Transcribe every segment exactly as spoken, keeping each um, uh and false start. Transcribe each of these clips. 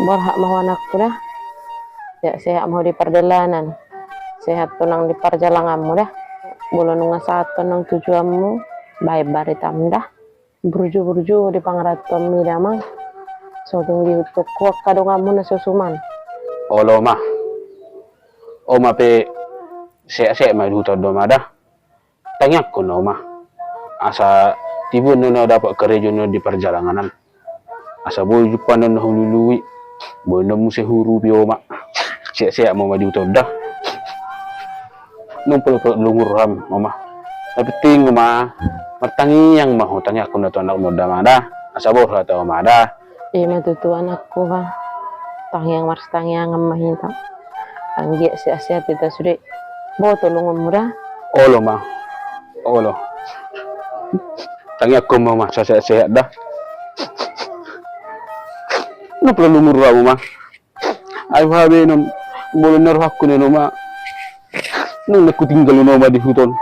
Borhat ma ho anakku da. Sehat-sehat ma ho di pardalanan. Sehat tu nang di parjalanganmu da. Molo nunga sahat tu nang tujuanmu, baen baritam da. Burju-burju di pangarantoanmi da amang. So tung diihuthon ho angka donganmu na so suman. Olo ma. Oma pe sehat-sehat ma diihuthon do ma da. Tangiangkon na oma. Asa tibuan do na dapot karejo na di parjalanganan. Asa boi jumpang do na hulului. Boi do muse huurupi oma. Sehat-sehat ma oma diihuthon da. Nunga pola-pola lungun roham oma. Na penting oma, martangiang ma ho, tangiangkon na tu anakmu da ma da. Asa borhat oma da. Ima tutu anakku ha. Tangiang marsitangiangan ma hita. Anggiat sehat-sehat hita sude. Boto lungunmu da. Olo ma. Olo. Tangiangkon ma oma, asa sehat-sehat da. Nunga pola lungun roham oma. Ai boha be nian, molo na rohangku nian oma. Nunga hutinggal nian oma di huta on.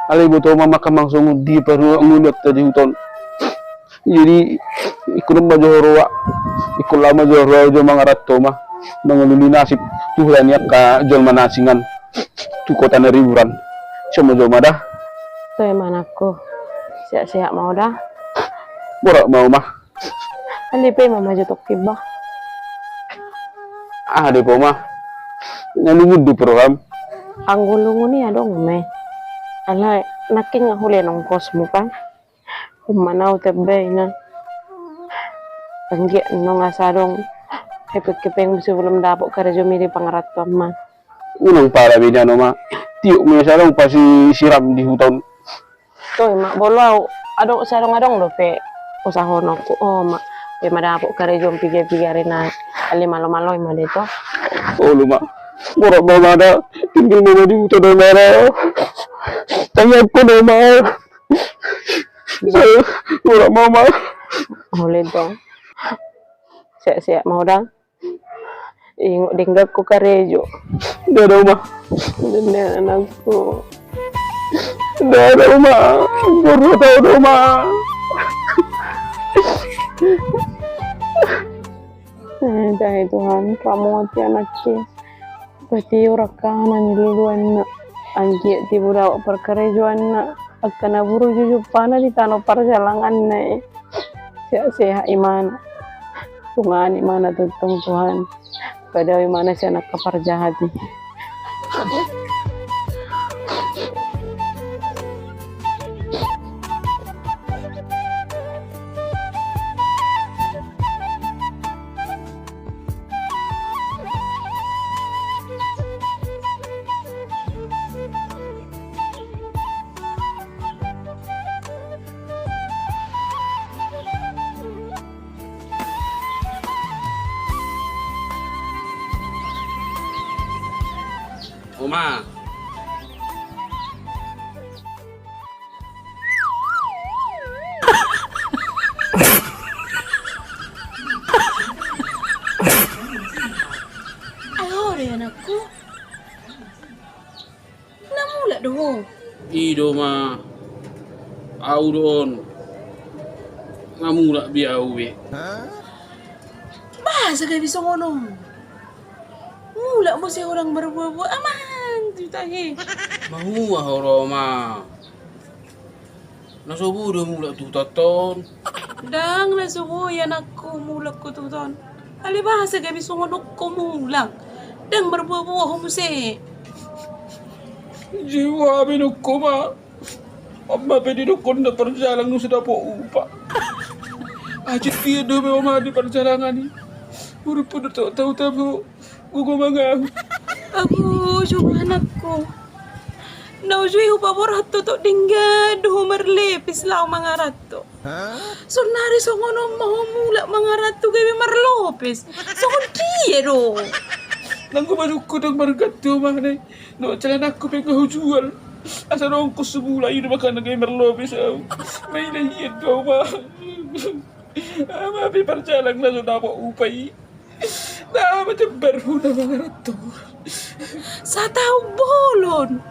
Alai boto ma manang songon dia parngoluanta di huta on. Jadi ingkon ma jo roha, ingkon laho ma jo roha jo mangaranto oma. Mangalului nasib tu hita ni angka jolma na asing an. Tu kota na riburan. Ison ma jo oma da. Toe ma anakku. Sehat-sehat ma ho da. Borhat ma oma. Alai pe ima ma jo tongkin bah. Aha do pe oma. Na lungun do pe roham. Anggo lungun i adong ma i. Alai nangkin nga hulean ongkosmu kan. Umman au tamba i na. Anggiat nunga asa adong hepeng-hepeng sebelum dapot karejomi di pangarantoanmu. Unang pala be nian oma. Tiop ma i asa adong pasisiram di huta on. Toe ma, molo au adong, asa adong-adong dope usahahononku. O ma, pe ma dapot karejo piga-piga ari nai. Alai malo-malo i ma da i to. Olo ma. Borhat ma oma da. Tinggal ma oma di huta da oma da. Tangiangkon oma. Borhat ma oma. Olo tong. Sehat-sehat ma ho da. Ingot denggan ho karejo. Dadah oma. Dadah anakku. Dadah oma. Borhat au da oma. Eh, dahi Tuhan, ramoti anakki. Patiur angka na niluluanna. Anggiat tibu dapot parkarejoanna. Angka na burju jumpangna di tano parjalanganna i. Sehat-sehat imana. Dungani imana tongtong Tuhan. Padao imana sian angka parjahat i. Oma. Ai ho do anakku. Na mulak do ho? I do ma. Au do on. Nga mulak be au be. Boasa gabe songon on? Mulak muse ho ndang marboaboa amang tu tahe. Mahua ho ro ma. Na so boi do mulak tu huta on? Ndang na so boi anakku mulak tu huta on. Alai boasa gabe songon on ho mulak? Ndang marboaboa ho muse? Jiwa be nungku ma. Amma pe didokkon na parjalang nunga so dapot upa. Aji dia do be oma di parjalangan i. Urip pun do tau tabo. Gogo mangahu. Agu, jo anakku. Na uju i hupaborhat totop denggan do ho marlepis laho mangaranto. Saonnari songon on ma ho mulak mangaranto gabe marlepis. Songon dia do? Nanggo badukku dong marganti oma nai. Dohot celanangku pe nga hujual. Asa nongkos sumulak i do makana gabe marlepis au. Maila hian do au ma. Ama pe parjalang na so dapot upa i. Nama jembar huna mangaranto. Sataon bolon.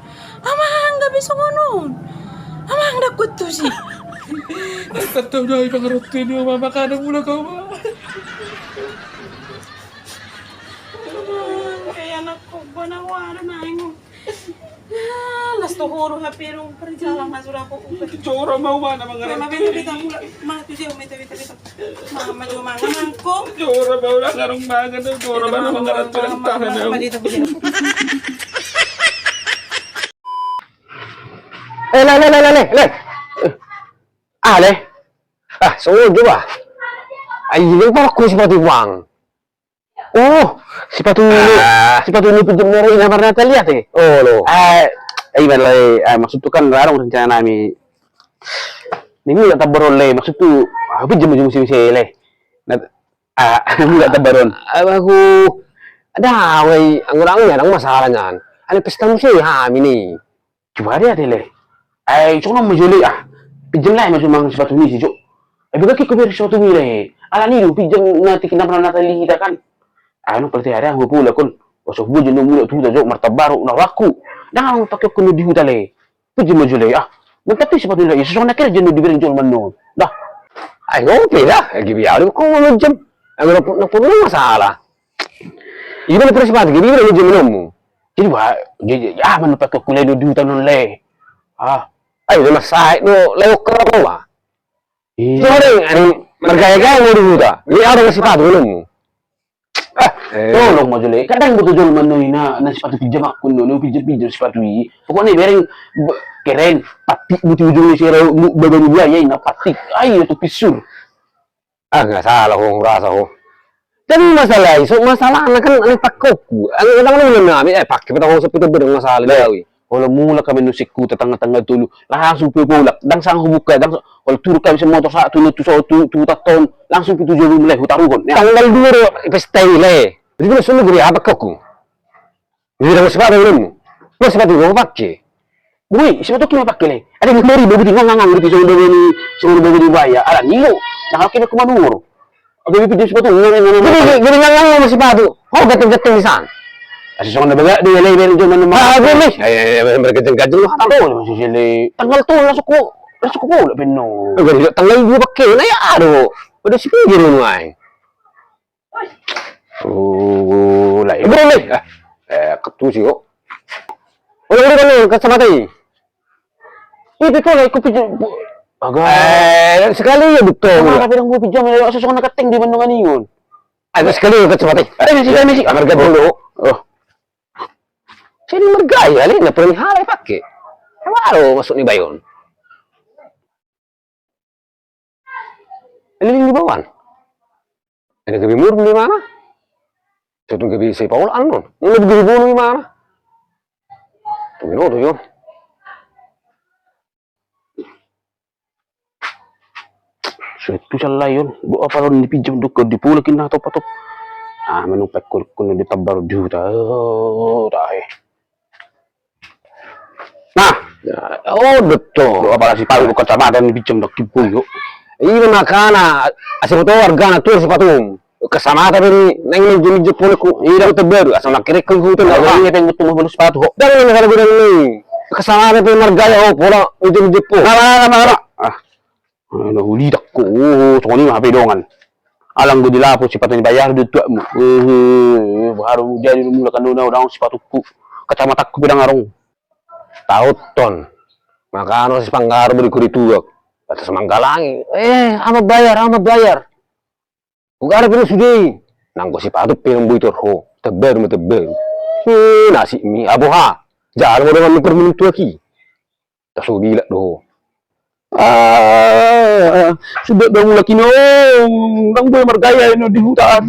Amang gabe songon on. Amang dapot tusi. Angkat tau dai pangaranto ni oma makana mulak au ma. Kayak anak kobana wada naeng. Las tu huru hape dong perjalanan sudah aku. Jora mau mana mangarap. Beta beta mulak mana tu jauh beta beta beta. Mama jauh mana nangko. Jora mau lah ngarung mangan jora mana mangarap. Eh, le, le, le, le, le. Ah, le. Ah, songon jo ba. Ai, ini parokku sipatu bang. Oh, sipatu ni, sipatu ni pinjam ni ro ina marnata liat eh. Oh, lo. Ah, ai, ba, le, ah, maksudku kan ra adong rencana nami. Ni mulak tabar on le, maksudku, ah, pinjam jo muse muse le. Na, ah, mulak tabar on. Ah, aku, ada, wai, anggo nang, ya, nang masalah nian. Ada pesta muse hami ni. Coba dia tele. Ai, songon ma jo le, ah. Pinjam lah, masuk mang sipatu ni si jo. Ai, bagakke ko bere sipatu ni le. Alani do, pinjam na tingki na pernah natali hita kan. Anu, pala te ari, ah, gue pula kon. Osok gue jeno mulak tu huta jo, martabar on, na rohakku. Ndang adong pakeonku na di huta le. Pinjam ma jo le, ah. Mantap tu sipatu ni le, ya, songon na kira jeno di bere jolma on. Dah. Ai, ngopi dah. Ai, gibi ari, ko mau pinjam. Ai, na pernah masalah. Iba na pernah sipatu, gibi ari, pinjam minummu. Jadi, wah, jadi, ah, mana pakai kulai di hutan on le. Ah. Ai, memang sai, no, lewat ke apa, wah? Iya. Sorry, ani, margaya-gaya mau di hutan. Ini ada ngasih patu, belum? Ah, eh. Tolong, Mas Jole. Kadang butuh jolma on, na, na sipatu pinjam aku, no, no, pinjam-pinjam sipatu i. Pokoknya bereng, be-, keren, patik, butuh ujung, si rau, mu, badan gua, ya, ina, patik. Ayo, tuh pisur. Ah, nggak salah ho, rasa ho. Jadi masalah i, so, masalahna kan ani pakeonku. Ani kadang ani ulang nami, eh, pake petang ho sepi tebbe dong masalah di awi. Olo mulak hami nusingku tetangga-tangga tolu. Langsung pe mulak, ndang sanga hubuka, ndang so, olo turun hami semotor sa tu, tu, so, tu, tu taton, langsung pe tu jolo mulai hutaruhon. Ya. Tanggal dua do pesta i le. Jadi kan semua gede apa pakeonku. Jadi ndang sipatu ulunmu. Ndang sipatu ho pake. Boi, sipatu ki ma pake le. Ada ni mari bagi di ngangang gitu songon bagi ni songon bagi ni baya. Ala ni lo. Nah, oke aku manur. Oke, bibit sipatu ngore ngore. Jadi jadi ngangang ma sipatu. Oh, gateng-gateng di sana. Asi songon bagi di le beri jolma on. Ah, boleh. Ai ai ai bergajeng-gajeng lo. Tanggal tolu langsung ko langsung ko bola penno. Tanggal dua pake. Nah ya aduh. Udah si pinggir lo ai. Oh, lah, ya. Bro, nih. Eh, eh, ketusi kok. Ulang, ulang, ulang, kacamata i. Itu tuh, lah, ikut pinjam. Agak. Eh, sekali ya betul. Kenapa bilang gua pinjam, ya, sesuatu nak keteng di bendungan ingun. Ada sekali ya kacamata i. Eh, misi, misi. Amar gabung dulu. Oh. Sini mergaya, le, na pernah halai pake. Emang ada masuk ni bayon. Ini di bawah. Ini gabe murung di mana? Satu gabe si Paul anon. Ini gabe murung di mana? Tuh, no, tuh, yo. Setu salah, yo. Doa paron dipinjam, doa dipulak, kena top, top. Ah, menung pekul, kena ditambar juta. Oh, dah, eh. Nah, oh, betul. Doa pala sipatu kacamata ni pinjam doki boyo. Iya makana, asi betul wargana tuh sipatu. Kacamata tadi nang ini jemi jepol ku. Iya, terbaru asal nak kira ke hutan. Kalau ini pengen betul mau sipatu kok. Dan ini kalau bilang ini kacamata tadi margaya ho pola ini jemi jepol. Nah, nah, nah, nah. Ah. Nah, ulitak ko, oh, songon i ma hape dongan. Alang do di lapo sipatu ni bayar do tuakmu. Eh, baru jadi do mulak kan do na udang sipatukku. Kacamatakku pe ndang adong. Taoton. Makana si panggaro beri kuri tuak. Kata semanggalangi. Eh, ama bayar, ama bayar. Ugar pe sude i. Nanggo sipatu pe nang boitor ho. Tebar ma tebar. Eh, nasib mi aboha. Jalo ma dongan ni perminun tuak i. Taso bilak do. Ah, sudah dong mulak ino. Nang boe margaya ino di hutan.